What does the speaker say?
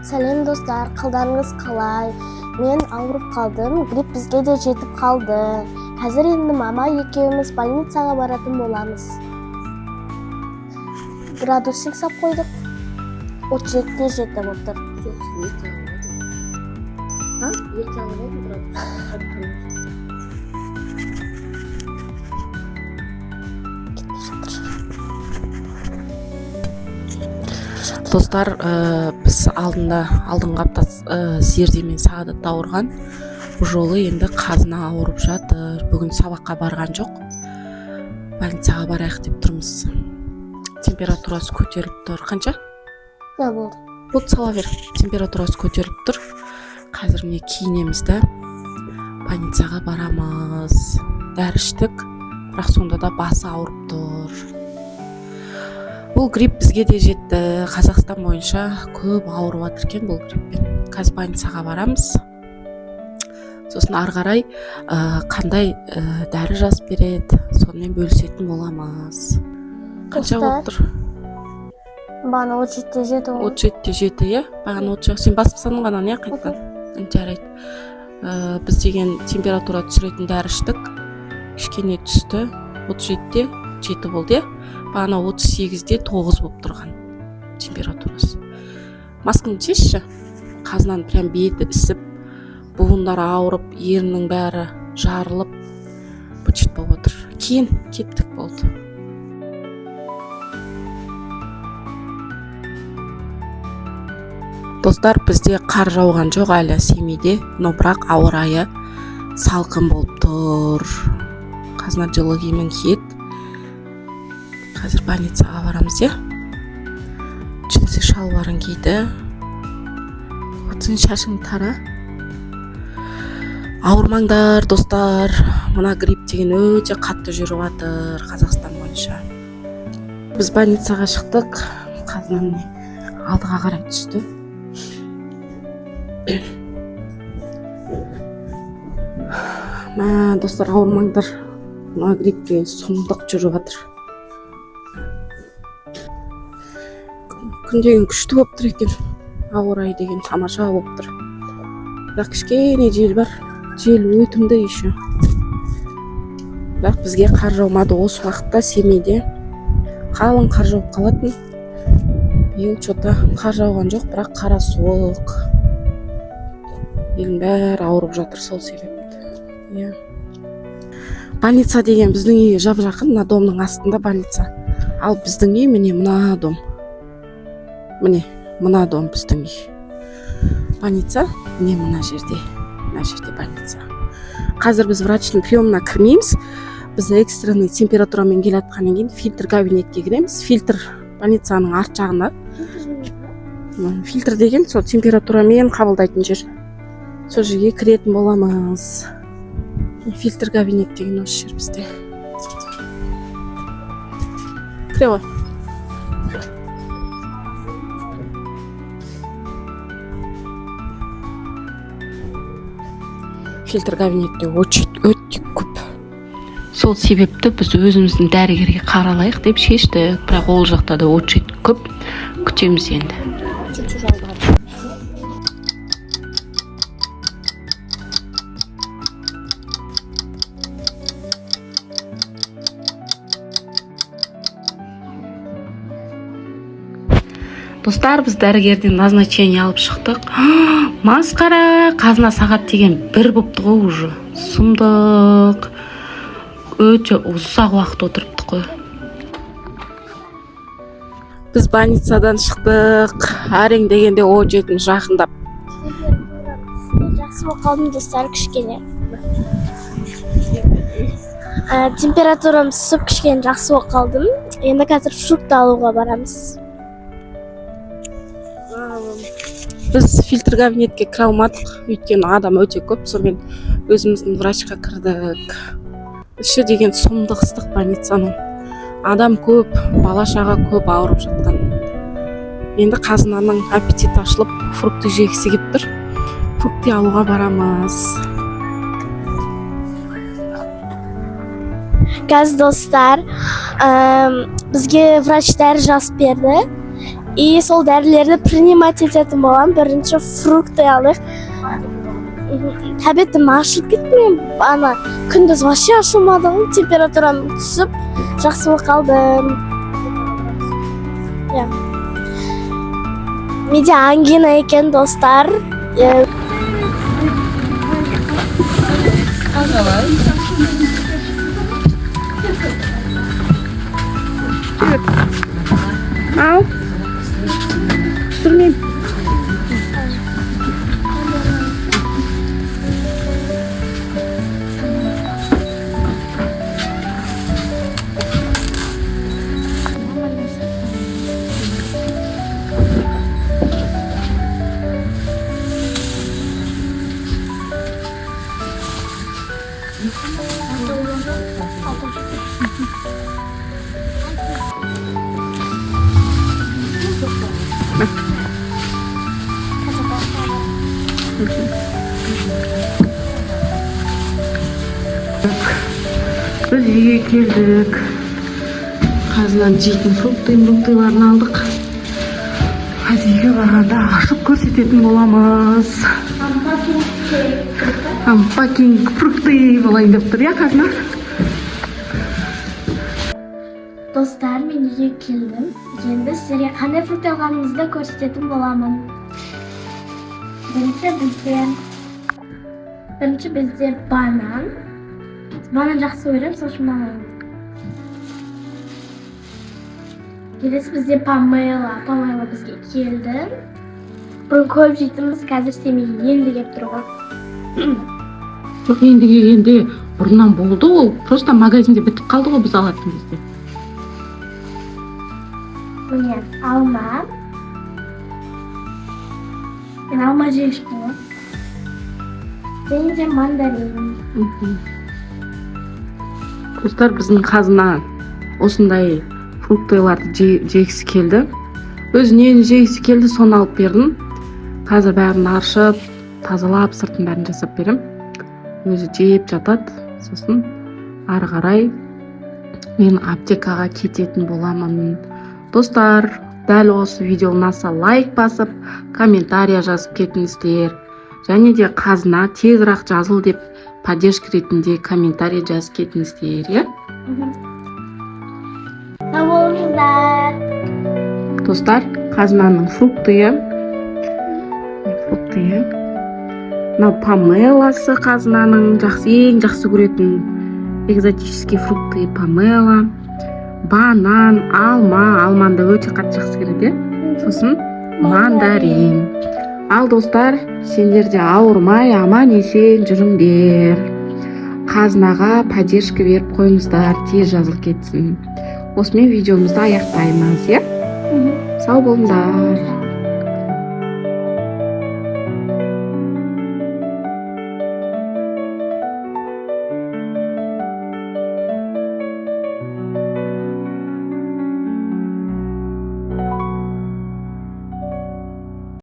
Сәлем, достар! Қалдарыңыз қалай? Мен ауырып қалдым, грипп бізге де жетіп қалды. Қазір енді мама екеуміз больницаға баратын боламыз. Градусник сап қойдық, 37,7 болып тұр. Жоқ, ерте алып алдым. А? Ерте алып алдым градус. Қайтқан. Кетпей жатыр. Достар, біз алдында алдыңғы апта Зерде мен Сағадат ауырған. Бұл жолы енді Қазына ауырып жатыр. Бүгін сабаққа барған жоқ. Больницаға барайық деп тұрмыз. Температурасы көтеріліп тұр. Қанша? Не болды? Вот, сала бер. Температурасы көтеріліп тұр. Қазір міне киінеміз да, больницаға барамыз. Дәрі іштік, бірақ сонда да басы ауырып тұр. Бұл грипп бізге де жетті. Қазақстан бойынша көп ауырып жатыр екен бұл грипппен. Қазір больницаға барамыз, сосын ары қарай қандай дәрі жазып береді, сонымен бөлісетін боламыз. Қанша болып тұр? Бағана 37,7 болды. 37,7, иә. Бағана 36. Сен басып тастадың ғой ананы, иә, қайтадан. Жарайды. Біз деген температура түсіретін дәрі іштік, кішкене түсті, 37,7 болды, иә. Бағана 38,9 болып тұрған температурасы. Маскаңды шешші. Қазынаның прям беті ісіп, буындары ауырып, ернінің бәрі жарылып, быт шыт болып отыр. Кейін кеттік, болды. Достар, бізде қар жауған жоқ әлі Семейде, но бірақ ауа райы салқын болып тұр. Қазына жылы киімін киеді. Қазір больницаға барамыз, иә. Джинсы шалбарын киді. Вот, сен шашыңды тара. Ауырмаңдар, достар. Мына грипп деген өте қатты жүріп жатыр Қазақстан бойынша. Біз больницаға шықтық. Қазына міне алдыға қарай түсті. Мә, достар, ауырмаңдар. Мына грипп деген сұмдық жүріп жатыр. Күн деген күшті болып тұр екен, ауа райы деген тамаша болып тұр, бірақ кішкене жел бар, жел өтімді еще. Бірақ бізге қар жаумады. Осы уақытта Семейде қалың қар жауып қалатын. Биыл че-то қар жауған жоқ, бірақ қара суық, елдің бәрі ауырып жатыр сол себепті, иә. Больница деген біздің үйге жап жақын, мына домның астында больница. Ал біздің үй міне мына дом, міне мына дом біздің үй. Больница міне мына жерде, мына жерде больница. Қазір біз врачтың приемына кірмейміз. Біз экстренный температурамен келе жатқаннан кейін фильтр кабинетке кіреміз. Фильтр больницаның арт жағында. Фильтр деген сол температурамен қабылдайтын жер, сол жерге кіретін боламыз. Фильтр кабинет деген осы жер бізде. Кіре ғой. Фильтр кабинетте очередь өте көп, сол себепті біз өзіміздің дәрігерге қаралайық деп шештік. Бірақ ол жақта да очередь көп, күтеміз енді. Чуть-чуть алдыға. Достар, біз дәрігерден назначение алып шықтық. Масқара, Қазына, сағат деген 1 болыпты ғой уже. Сұмдық, өте ұзақ уақыт отырыпты ғой. Біз больницадан шықтық әрең дегенде, 17 жақындап. Жақсы болып қалдым, достар, кішкене. Температурам түсіп, кішкене жақсы болып қалдым. Енді қазір фрукт алуға барамыз. Біз фильтр кабинетке кіре алмадық, өйткені адам өте көп. Сонымен өзіміздің врачқа кірдік. Іші деген сұмдық ыстық больницаның. Адам көп, бала шаға көп ауырып жатқан. Енді Қазынаның аппетиті ашылып, фрукты жегісі келіп тұр. Фрукты алуға барамыз. Қазір, достар, бізге врач дәрі жазып берді. И сол дәрілерді принимать ететін боламын. Бірінші фрукты алайық. Тәбетім ашылып кетті мен ана күндіз вообще ашылмады ғой, температурам түсіп, жақсы болып қалдым. Иә. Менде ангина екен, достар. Ал, түсірмеймін. Біз үйге келдік. Қазынан жейтін фрукты мруктыларын алдық. Қазір үйге барғанда ашып көрсететін боламыз. Unpacking фрукты болайын деп тұр, иә, Қазына? Достар, мен үйге келдім. Енді сіздерге қандай фрукт алғанымызды көрсететін боламын. Бірінші бізде банан. Банан жақсы көремін, сол үшін банан алдым. Келесі бізде помело. Помело бізге келді. Бұрын көп жейтінбіз, қазір Семейге енді келіп тұр ғой. Жоқ, енді келгенде бұрыннан болды ол. Просто магазинде бітіп қалды ғой біз алатын кезде. Міне, алма. Мен алма жегішпін ғой. Және де мандарин. Достар, біздің Қазына осындай фруктыларды жегісі келді. Өзі нені жегісі келді, соны алып бердім. Қазір бәрін аршып, тазалап, сыртын бәрін жасап беремін. Өзі жеп жатады. Сосын ары қарай мен аптекаға кететін боламын. Достар, дәл осы видео ұнаса, лайк басып, комментария жазып кетіңіздер. Және де Қазына тезірек жазыл деп, поддержка ретінде комментарий жазып кетіңіздер, иә? Сау болыңыздар. Достар, Қазынаның фруктыйы, фруктыйы мынау, помелосы. Қазынаның жақсы, ең жақсы көретін экзотический фрукты: помело, банан, алма. Алманы да өте қатты жақсы көреді, иә. Сосын мандарин. Ал, достар, сендер де ауырмай, аман есен жүріңдер. Қазынаға поддержка беріп қойыңыздар, тез жазылып кетсін. Осымен видеомызды аяқтаймыз, иә. Сау болыңдар.